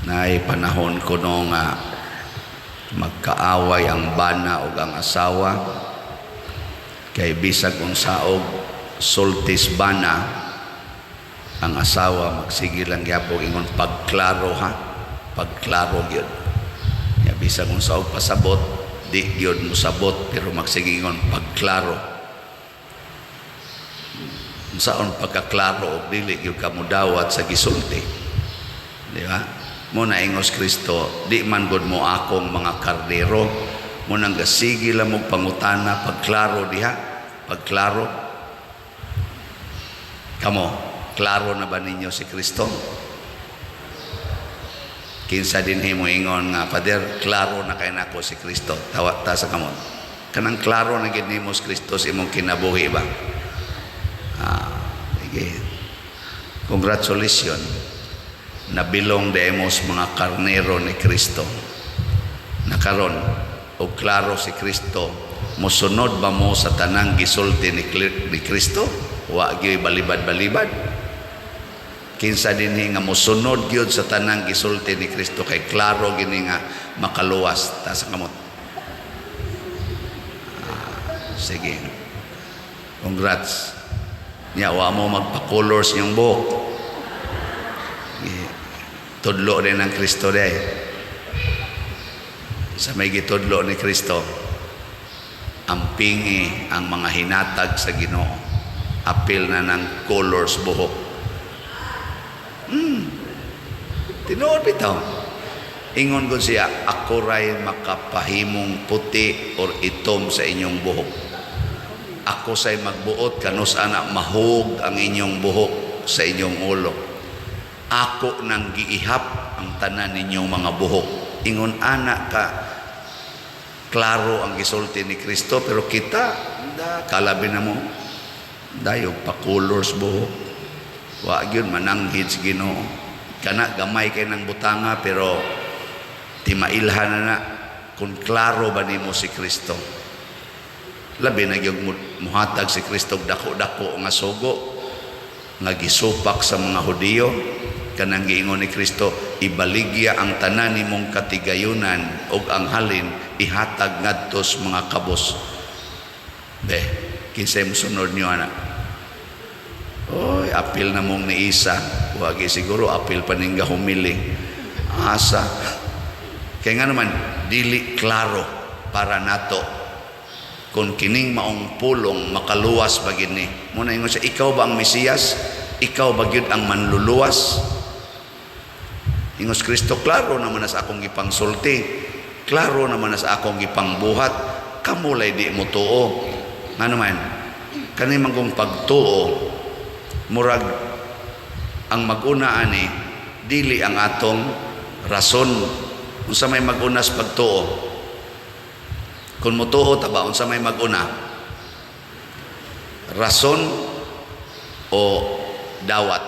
Naay panahon kuno nga magkaaway ang bana ug ang asawa kay bisag unsaog sultis bana, ang asawa magsige lang gyapon ingon, "Pagklaro ha, pagklaro gyud." Ya, bisag unsaog pasabot, di gyud mosabot, pero magsige ingon, "Pagklaro." Unsaon pagkaklaro og dili gyud ka modawat sa gisulti, di ba? Mo na ingos Kristo, "Di man gud mo akong mga kardero." Mo nang gasige lang mo pangutana, "Pagklaro diha, pagklaro." Kamo, klaro na ba ninyo si Kristo? Kinsa dinhi mo ingon nga, "Father, klaro na kay nako si Kristo"? Tawa ta sa kamot. Kanang klaro na gid nimo si Kristo sa imong kinabuhi ba? Ah, sige. Congratulations. Nabilong demos mga karnero ni Kristo. Nakaron, og klaro si Kristo, mosunod ba mo sa tanang gisulti ni Kristo? Wa gyud balibad-balibad. Kinsa dinhi nga mosunod gyud sa tanang gisulti ni Kristo kay klaro gini nga makaluwas? Taas ang kamot. Ah, sige. Congrats. Nya wa mo magpa-color sa inyong buhok. Sige. Tudlo din ng Kristo day. Sa may gitudlo ni Kristo, ampingi ang mga hinatag sa Ginoo. Apil na ng colors buhok. Tinuod bitaw. Ingon ko siya, "Ako ray makapahimong puti or itom sa inyong buhok. Ako say magbuot kanus ana mahug ang inyong buhok sa inyong ulo. Ako nang giihap ang tanan ninyong mga buhok." Ingon ana ka klaro ang gisulti ni Kristo, pero kita da kalabi na mo dayog pa-colors buhok. Wa gyud mananghid sa Ginoo. Kana gamay kay nang butanga, pero timailhan na na kung klaro ba nimo si Kristo. Labi na gyud muhatag si Kristo og dako-dako nga sugo nga gisupak sa mga Hudiyo, kanang giingon ni Kristo, "Ibaligya ang tanan nimong katigayunan ug ang halin ihatag ngadto sa mga kabos." Be, kinsay mosunod niyo ana? Oy, apil na mong ni Isa. Wagi siguro apil pa ning gahumili. Asa. Kaya nga naman, dili klaro para nato kung kining maong pulong makaluwas ba gini. Muna ingon siya, "Ikaw ba ang Mesiyas? Ikaw ba gyud ang manluluwas?" Ingos Kristo, "Klaro naman na sa akong gipangsulti. Klaro naman na sa akong gipangbuhat. Kamo lay di mo tuo." Nga naman, kani man kong pagtuo, murag ang mag-una ani dili ang atong rason. Unsa may mag-una sa pagtuo? Kung motuo ta ba, unsa may mag-una? Rason o dawat?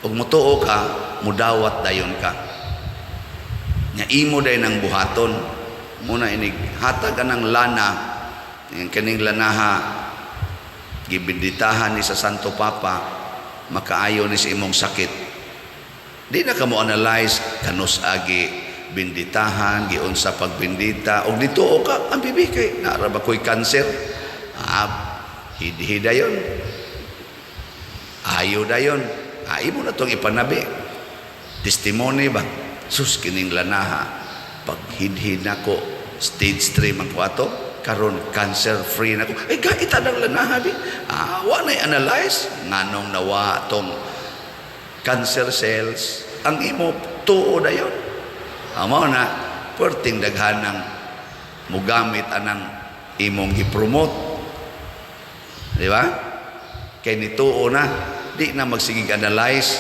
Ug motuo ka, mudawat dayon ka. Nya imo day nang buhaton. Muna inig hatag ka ng lana, yung kaning lanaha gibinditahan ni sa Santo Papa, makaayo ni sa imong sakit. Di na ka mo analyze kanus agi binditahan, giunsa pagbindita, og dituo ka, ang bibi kay naara ba ko'y cancer? Ah, hidhida yon. Ayo dayon. Ah, imo na tong ipanabi. Testimony ba? Sus, kining lanaha. Paghidhid nako, stage 3 man ko ato, karon cancer free na ko. Ay, gaita ng lanaha bi. Ah, wa na analyze nganong nawa tong cancer cells. Ang imo tuo dayon. Amo na perting daghanang mugamit anang imong gipromote. Di ba? Kay nituo na, di na magsigig analyze.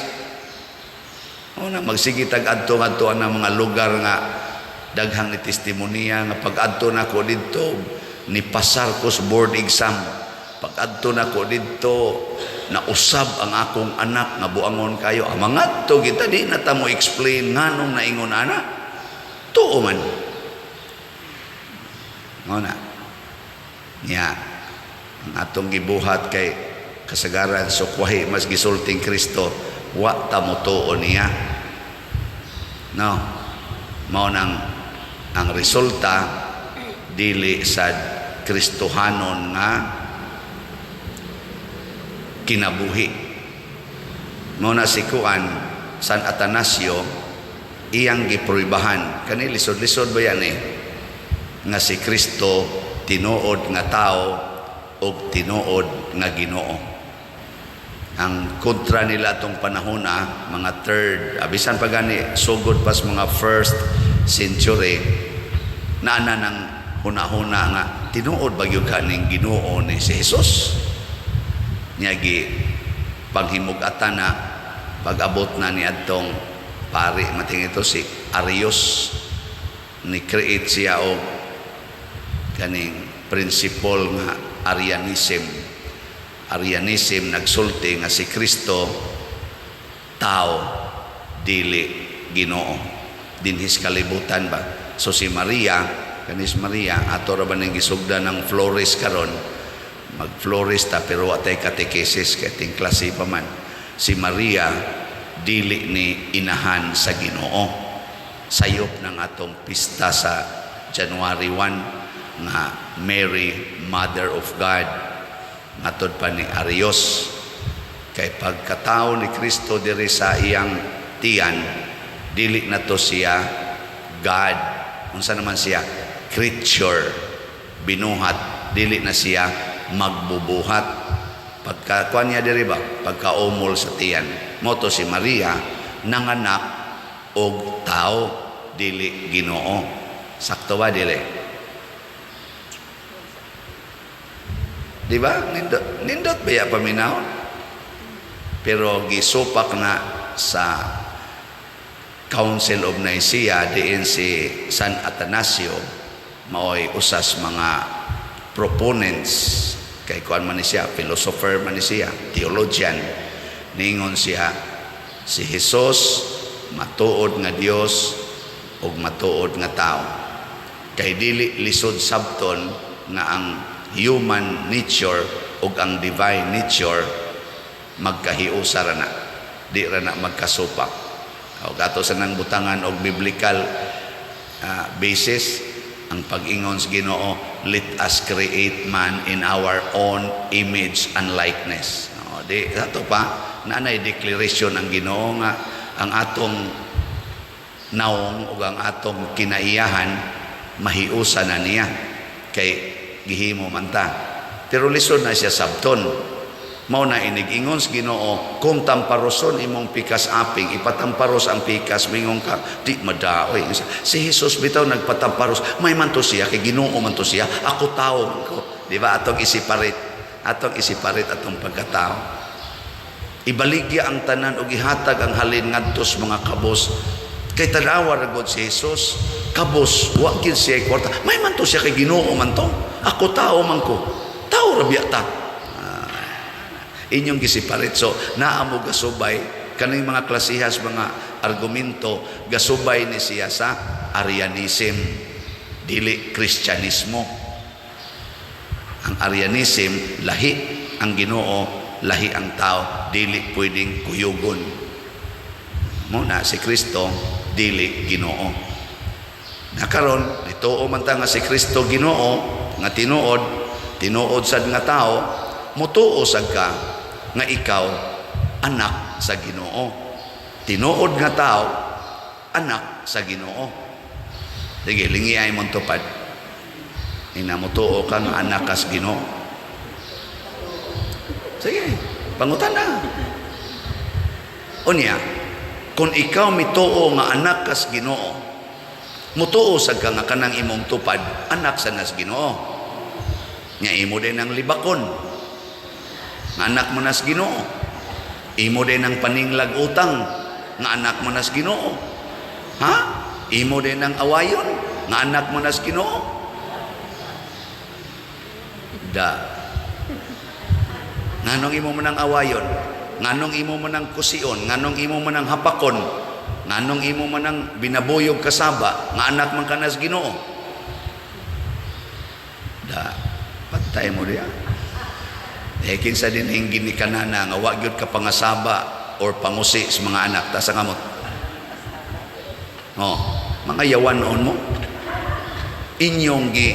O na magsige tag adto ngadto ang mga lugar nga daghang ni testimonya nga pag adto nako didto ni pasar ko sa board exam. Pag adto nako didto nausab ang akong anak nga buangon kayo. Ang mga adto kita, di na ta mo explain nganong naingon ana. Tuo man. Mo na. Nya ang atong gibuhat kay Kasagaran sukwahi mas gisulting Kristo, wa ta motuo niya. No. Mao nang ang resulta, dili sa Kristohanon nga kinabuhi. Mao na si kuan, San Atanasio, iyang gipruibahan kani, lisod-lisod ba yan eh, nga si Kristo tinuod nga tao ug tinuod nga Ginoo. Ang kontra nila atong panahon ah, mga third, abisan pa gani sugod pas mga first century, naana ng huna-huna nga tinuod ba gyud kaning Ginoo ni si Jesus niya. Gi panghimug-atan na pag-abot na ni adtong pari mating ito si Arius, ni create siya og kaning principle nga Arianism. Arianism nagsulti nga si Kristo tao, dili Ginoo dinhis kalibutan ba. So si Maria, kanis Maria ato ra ba ning gisugda ng flores karon, mag-flores ta, pero wa tay katekesis kay ting klase pa man. Si Maria dili ni inahan sa Ginoo. Sayop ng atong pista sa January 1 nga Mary, Mother of God, matod pa ni Arius, kay pagkatao ni Kristo diri sa iyang tiyan, dili na to siya God. Unsa naman siya? Creature, binuhat. Dili na siya magbubuhat pagka kuan niya diri ba, pagkaumol sa tiyan. Mao to si Maria nanganak og tao, dili Ginoo. Sakto ba, dili? Di ba? Nindot, nindot ba ya paminaw? Pero gisupak na sa Council of Nicaea, diin si San Atanasio maoy usas mga proponents, kay kuan man ni siya, philosopher man ni siya, theologian. Ningon siya, si Jesus matuod nga Dios ug matuod nga tao, kay dili lisod sabton nga ang human nature ug ang divine nature magkahiusa ra na, di ra na magkasupak. O ato sa nang butangan og biblical basis ang pag-ingon sa Ginoo, "Let us create man in our own image and likeness." No, di ato pa naanay declaration ang Ginoo nga ang atong naong ug ang atong kinaiyahan mahiusa na niya kay gihimo man ta. Pero lisod na siya sabton. Mao na inig-ingon sa Ginoo, kung tamparoson imong pikas aping, ipatamparos ang pikas, mingon ka, di madaoy. Si Jesus bitaw nagpatamparos, may man to siya, kay Ginoo man to siya, ako tao man ko. Di ba atong isiparit, atong isiparit atong pagkatao. Ibaligya ang tanan ug ihatag ang halin ngadto sa mga kabos. Kay tanawa ra gud si Jesus, kabos, wa gid siya kwarta. May man to siya kay Ginoo man to. Ako tao man ko. Tao ra biya ta. Inyong gisiparit. So, naa mo gasubay, kaning mga klasihas, mga argumento, gasubay ni siya sa Arianism, dili Kristyanismo. Ang Arianism, lahi ang Ginoo, lahi ang tao, dili pwedeng kuyugon. Muna si Kristo, dili Ginoo. Nakaron, nituo man ta nga si Kristo Ginoo, nga tinuod, tinuod sad nga tao, mutuo sad ka nga ikaw anak sa Ginoo. Tinuod nga tao, anak sa Ginoo. Sige, lingi ay mong tupad. Ina, mutuo ka nga anak kas Ginoo. Sige, pangutan na. Unya, kung ikaw mituo nga anak kas Ginoo, mutuo sad ka nga kanang imong tupad anak sa nas Ginoo. Nga imo din ang libakon. Nga anak mo nas Ginoo. Imo din ang paninglag utang nga anak mo nas Ginoo. Ha? Imo din ang awayon nga anak mo nas Ginoo. Da. Nganong imo man ang awayon? Nganong imo man ang kusion? Nganong imo man ang hapakon? Nganong imo man ang binabuyog kasaba? Nga anak man ka nas Ginoo. Da. Pantay mo diya. Eh, kinsa dinhing ginikanana nga wa gyud ka pangasaba or pangusi sa mga anak? Taas ang kamot. Oh, mga yawan-on mo. Inyong gi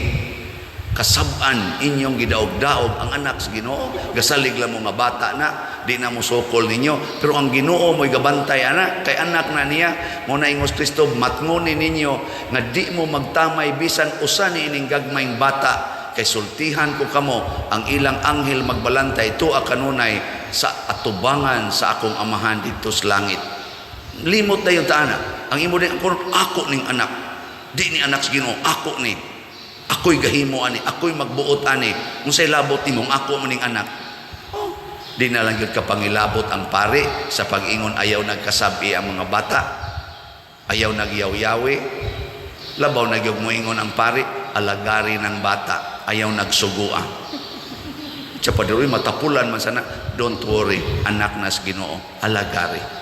kasab-an, inyong gidaog-daog ang anak sa Ginoo. Gasalig lang mo nga bata na, di na mo sukol ninyo. Pero ang Ginoo mo'y gabantay ana, kay anak na niya. Mao na ingos Kristo, matngoni ninyo nga di mo magtamay bisan usa ni ining gagmayng bata, kay sultihan ko kamo, ang ilang anghel magbalantay tuwa kanunay sa atubangan sa akong Amahan didto sa langit. Limot na yung taana. Ang imo din, ako, ako ning anak. Di ni anak sa Ginoo, ako ni. Ako'y gahimo ani, ako'y magbuot ani. Unsay labot nimong ako man ning anak? Oh, di na lang gyud ka pangilabot ang pare sa pag-ingon ayaw nagkasabi ang mga bata. Ayaw nagyaw-yawi. Labaw na gyud moingon ang pare, alagari ng bata, ayaw nagsugua. Siya pa diri matapulan man sana. Don't worry, anak nas Ginoo, alagari.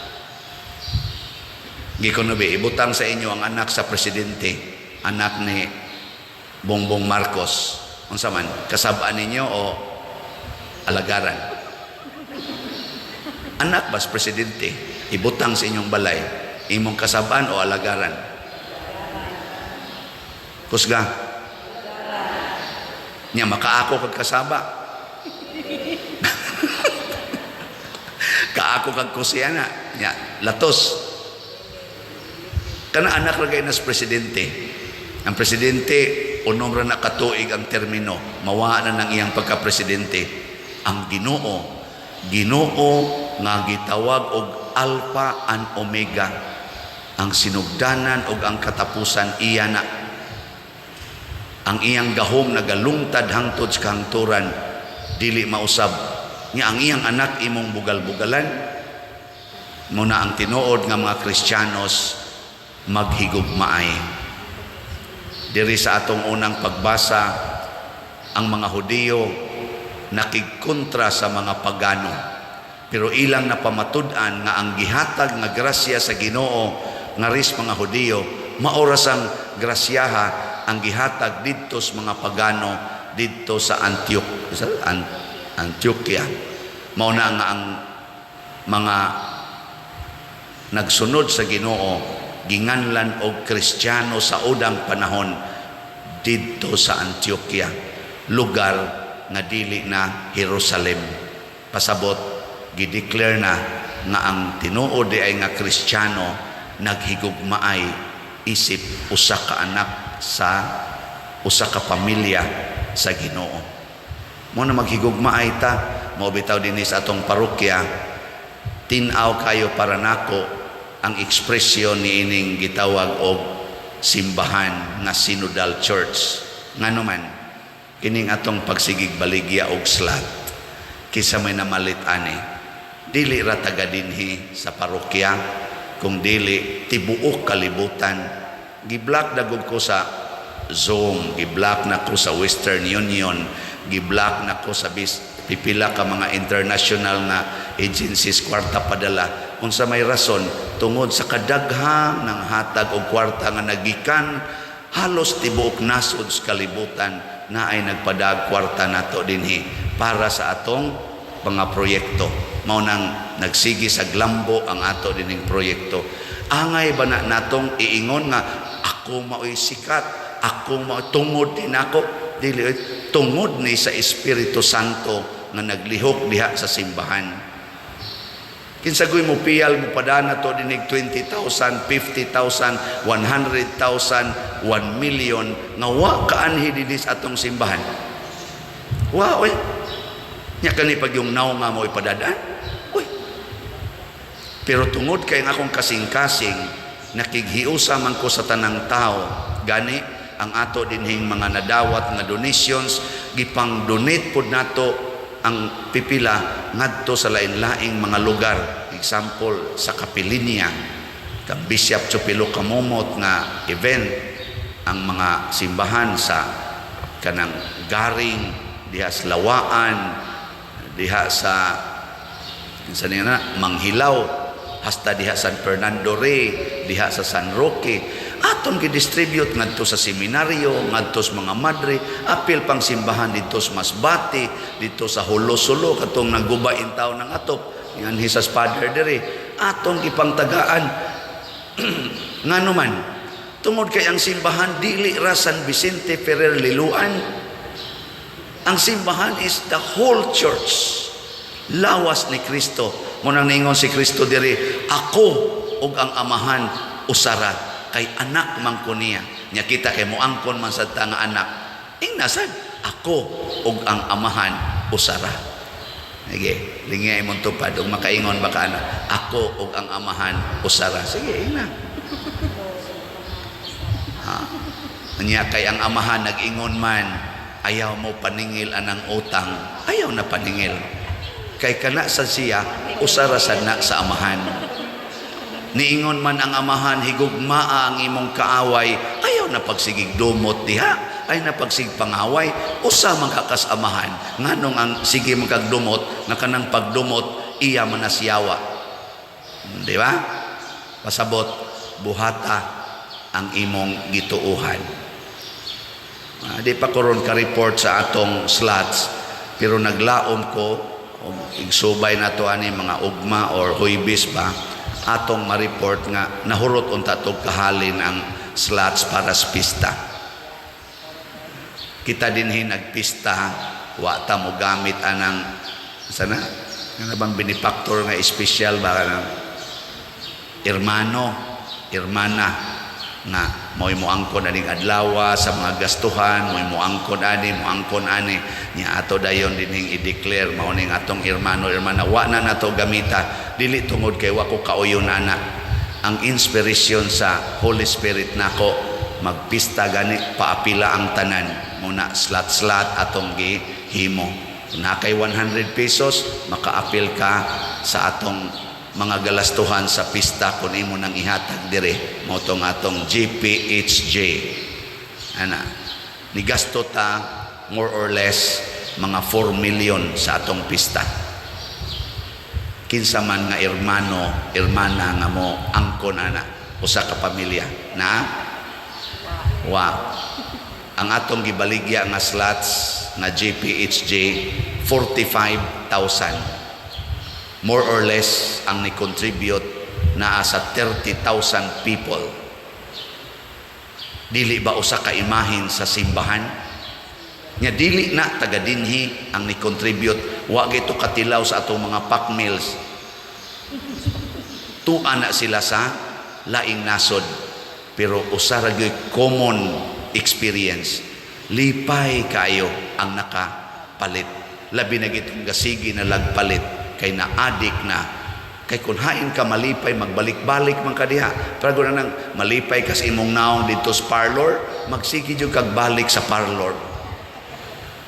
Gikono be, ibutang sa inyo ang anak sa presidente, anak ni Bongbong Marcos. Unsa man, kasab-an ninyo o alagaran? Anak bas presidente, ibutang sa inyong balay, imong kasab-an o alagaran? Kusga. Nya makaako kag kasaba. Kaako kag kusiyana. Nya latos. Kana anak ra kay nas presidente. Ang presidente unom ra na katuig ang termino, mawa na ng iyang pagka-presidente. Ang Ginoo, Ginoo nga gitawag og Alpha and Omega, ang sinugdanan og ang katapusan, iya na. Ang iyang gahom nagalungtad hangtod sa kahangturan, dili mausab. Nga ang iyang anak imong bugal-bugalan. Muna ang tinuod nga mga Kristiyanos maghigugmaay. Diri sa atong unang pagbasa, ang mga Hudiyo nakigkontra sa mga pagano. Pero ilang napamatud-an nga ang gihatag nga grasya sa Ginoo nga ris mga Hudiyo, maoras ang grasyaha ang gihatag didto sa mga pagano didto sa Antioch, sa Antioquia. Mao na nga ang mga nagsunod sa Ginoo ginganlan og Kristiyano sa unang panahon didto sa Antioquia, lugar nga dili na Jerusalem. Pasabot, gideclare na nga ang tinuod di ay nga Kristiyano naghigugmaay isip usa ka anak sa usa ka pamilya sa Ginoo. Mo na maghigugmaay ta. Mao bitaw dinhi sa atong parokya, tin-aw kayo para nako ang ekspresyon ni ining gitawag og simbahan nga Synodal Church. Ngano man kining atong pagsigig baligya og slot, kisa may namalit ani, dili ra taga dinhi sa parokya kung dili tibuok kalibutan. Giblock dagog ko sa Zoom, giblock na ko sa Western Union, giblock na ko sa bis pipila ka mga international nga agencies kwarta padala. Unsa may rason? Tungod sa kadaghang ng hatag og kwarta nga nagikan halos tibuok nasod sa kalibutan na ay nagpadag kwarta nato dinhi para sa atong mga proyekto. Mao nang nagsigi sa glambo ang ato dining proyekto. Angay ba na natong iingon nga ako mao'y sikat, ako mao tungod din ako? Dili oy, tungod ni sa Espiritu Santo nga naglihok diha sa simbahan. Kinsa goy mo piyal mo padana to dinig 20,000, 50,000, 100,000, 1 million nga wa kaanhi dinhi sa atong simbahan? Wa oy. Nya kani pag yung naw nga mo ipadadaan. Uy. Pero tungod kay nga akong kasing-kasing nakighiusa man ko sa tanang tao, gani ang ato dinhing mga nadawat nga donations gipang donate pod nato ang pipila ngadto sa lain-laing mga lugar. Example, sa Kapilinya, kang Bishop Chupilo Kamumot nga event, ang mga simbahan sa kanang Garing diha sa Lawaan, diha sa kinsa niya na Manghilaw, hasta diha San Fernando Rey, diha sa San Roque. Aton gi-distribute ngadto sa seminaryo, ngadto sa mga madre, apil pang simbahan dito sa Masbate, dito sa Jolo-Solo, katong nagguba in taon ng atop, yan hisas father diri, atong gipangtagaan. Ngano man, tungod kay ang simbahan dili ra San Vicente Ferrer Liloan. Ang simbahan is the whole church. Lawas ni Kristo. Mao nang ningon si Kristo diri, "Ako ug ang Amahan usara," kay anak man ko niya. Nya kita kay moangkon man sad ta nga anak. Ingna sad, "Ako ug ang Amahan usara." Sige, lingi imong tupad ug makaingon ba ka ana? "Ako ug ang Amahan usara." Sige, ingna. Ha. Nya kay ang Amahan nag-ingon man, "Ayaw mo paningil anang utang." Ayaw na paningil. Kay kana sa siya, usara sad na sa Amahan. Niingon man ang Amahan, "Higugmaa ang imong kaaway." Ayaw na pagsigig dumot diha. Ay na pagsig pangaway. Usa man ka kas Amahan. Nganong ang sige man kag dumot, nga kanang pagdumot, iya man na siyawa. Di ba? Pasabot, buhata ang imong gituuhan. Di pa koron ka-report sa atong slots, pero naglaom ko, og igsubay na to ani mga ugma or Huybis ba, atong ma-report nga nahurot unta tog kahalin ang slots para sa pista. Kita dinhi nagpista, wa ta mo gamit anang sana nga bang benefactor nga espesyal ba kanang irmano, irmana nga mo'y moangkon aning adlawa sa mga gastuhan, mo'y moangkon ani, moangkon ani nya ato dayon dinhing i-declare mao ning atong irmano, irmana. Wa na nato gamita, dili tungod kay wa ko kauyon ana. Ang inspiration sa Holy Spirit nako, magpista gani paapila ang tanan muna, slot-slot atong gihimo. Kung naa kay 100 pesos, makaapil ka sa atong mga galastuhan sa pista kung imo nang ihatag dire. Mao tong atong GPHJ ana, nigasto ta more or less mga 4 million sa atong pista. Kinsa man nga irmano, irmana nga mo angkon ana usa ka pamilya na wa ang atong gibaligya nga slots nga GPHJ, 45,000 more or less. Ang ni-contribute naa sa 30,000 people. Dili ba usa ka imahin sa simbahan? Nya dili na taga dinhi ang ni-contribute. Wa gito katilaw sa atong mga pack meals. Tua na sila sa laing nasod, pero usa ra gyud common experience, lipay kayo ang nakapalit, labi na gitong gasigi na lagpalit kay na-adik na. Kay kung hain ka malipay, magbalik-balik man ka diha. Pero kung nang malipay ka sa imong naong dito sa parlor, magsige jud kag balik sa parlor.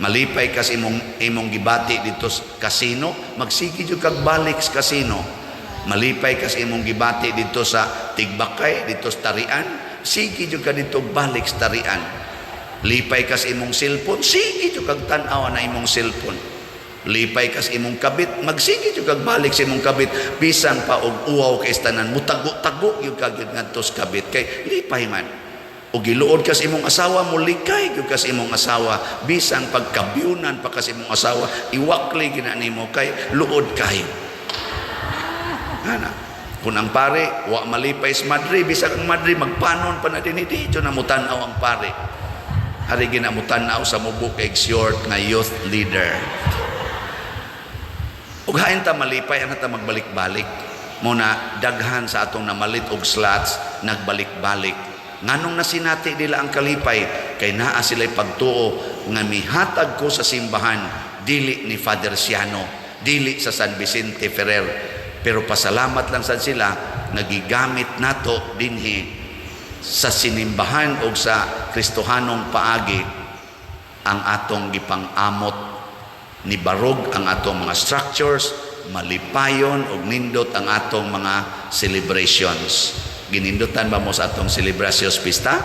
Malipay ka sa imong gibati dito sa casino, magsige jud kag balik sa casino. Malipay ka sa imong gibati dito sa Tigbakay, dito sa Tarian, sige jud ka dito balik sa Tarian. Lipay ka sa imong cellphone, sige jud kag tan-aw na imong cellphone. Lipay ka sa imong kabit, magsige jud kag balik sa imong kabit, bisan pa og uwaw kay tanan, mutago-tago gyud ka gyud ngadto sa kabit kay lipay man. O giluod ka sa imong asawa, mulikay gyud ka sa imong asawa, bisan pagkabyunan pa ka sa imong asawa, iwakli gina nimo kay luod kayo. Ana. Kung ang pare, wa malipay sa madre, bisag ang madre magpanon pa na din, dito na mutan-aw ang pare. Hari gina mutan-aw sa mubo kay short nga youth leader. Ug hain ta malipay, ang ta magbalik-balik. Muna daghan sa atong namalit og slots nagbalik-balik. Nganong nasinati nila ang kalipay? Kay naa sila'y pagtuo nga mihatag ko sa simbahan, dili ni Father Siano, dili sa San Vicente Ferrer. Pero pasalamat lang sad sila nagigamit nato dinhi sa sinimbahan o sa Kristohanong paagi ang atong gipang-amot. Ni barog ang atong mga structures, malipayon og nindot ang atong mga celebrations. Ginindutan ba mo sa atong celebrations pista?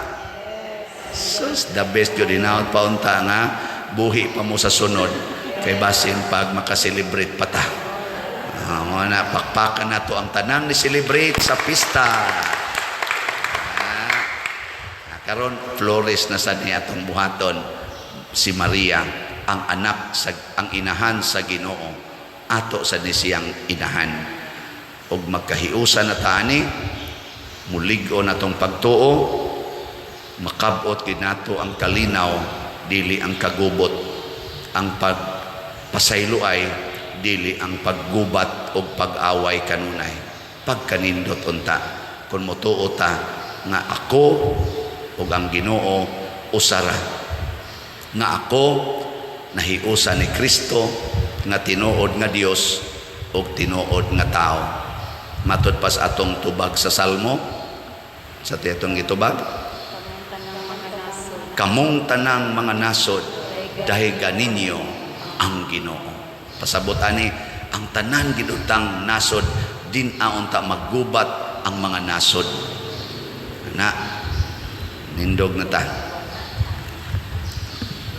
Sus, the best yun. Hinaot pa unta nga buhi pa mo sa sunod kay basin pag makaselebrate pa ta. Na pakpakan nato ang tanang ni celebrate sa pista. Karon flores na sad ni atong buhaton. Si Maria ang anak sa ang inahan sa Ginoo, ato sad ni siyang inahan. Ug magkahiusa na ta ani, mulig-o na tong pagtuo, makabot gid nato ang kalinaw, dili ang kagubot, ang pagpasayloay, dili ang paggubat o pag-away kanunay. Pagkanindot unta kung motuo ta nga ako ug ang Ginoo usara, nga ako nahiusa ni Kristo nga tinuod nga Dios ug tinuod nga tao. Matud pa sa atong tubag sa Salmo, sa atong gitubag: "Kamong tanang mga nasod, dayga ninyo ang Ginoo." Pasabot ani ang tanan ginutang nasod din unta maggubat ang mga nasod na nindog na ta.